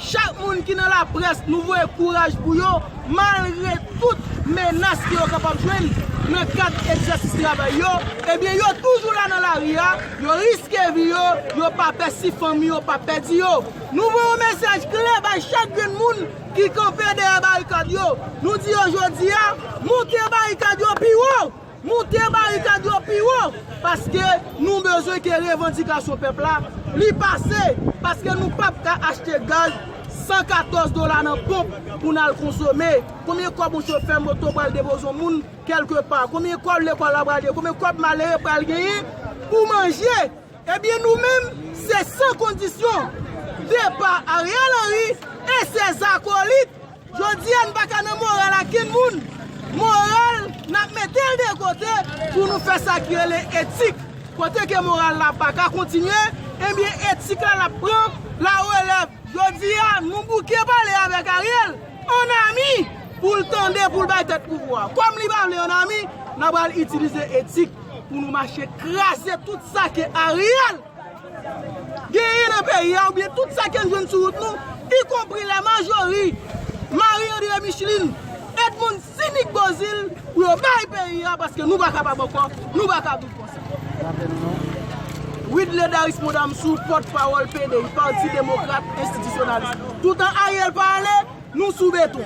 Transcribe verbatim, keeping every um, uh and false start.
Chak moun ki nan laprès, nou voye kouraj pou yo, malgre tout menas ke yo kapab jwenn nan kad egzèsis travay yo, ebyen, yo toujou la nan lari a, yo riske vi yo, yo pa pè si fanmi yo pa pèdi yo. Nou voye yon mesaj klè bay chak grenn moun ki kanpe dèyè barikad yo. Nou di yo jodi a, moute barikad yo pi wo! Moute barikad yo pi wo, paske nou bezwen ke revandikasyon pèp la, li pase, paske nou p ap ka achte gaz san katòz dola nan ponp pou n al konsome. Konbyen kòb yon chofè moto pral depoze yon moun kèlkepa? Konbyen kòb lekòl la pral genyen? Konbyen kòb malere pral genyen pou manje? Ebyen, nou menm, se san kondisyon depa Ariel Henry e sèz akolit. Jodi a, n pa ka nan moral a kenn moun. Moral, n ap mete l de kote pou nou fè sa ki rele etik. Kote ke moral la pa ka kontinye, ebyen, etik la, l ap pran larelèv. Jodi a, nou bouke pale avèk Ariel, ann ami, pou l tande, pou l bay tèt pouvwa. Kòm li pa vle ann ami, n a pral itilize etik pou nou mache kraze tout sa ke Ariel genyen nan peyi a, oubyen tout sa ke n jwenn sou wout nou, ikonpri la majori, Marie André Micheline, Edmonde Sinik Beauzile, pou yo bay peyi a, paske nou pa kapab ankò, nou pa ka viv konsa. Widley Darismond Amsou, pòtpawòl P D I, Pati Demokrat Enstitisyonalis. Toutan Ariel pa ale, nou sou beton.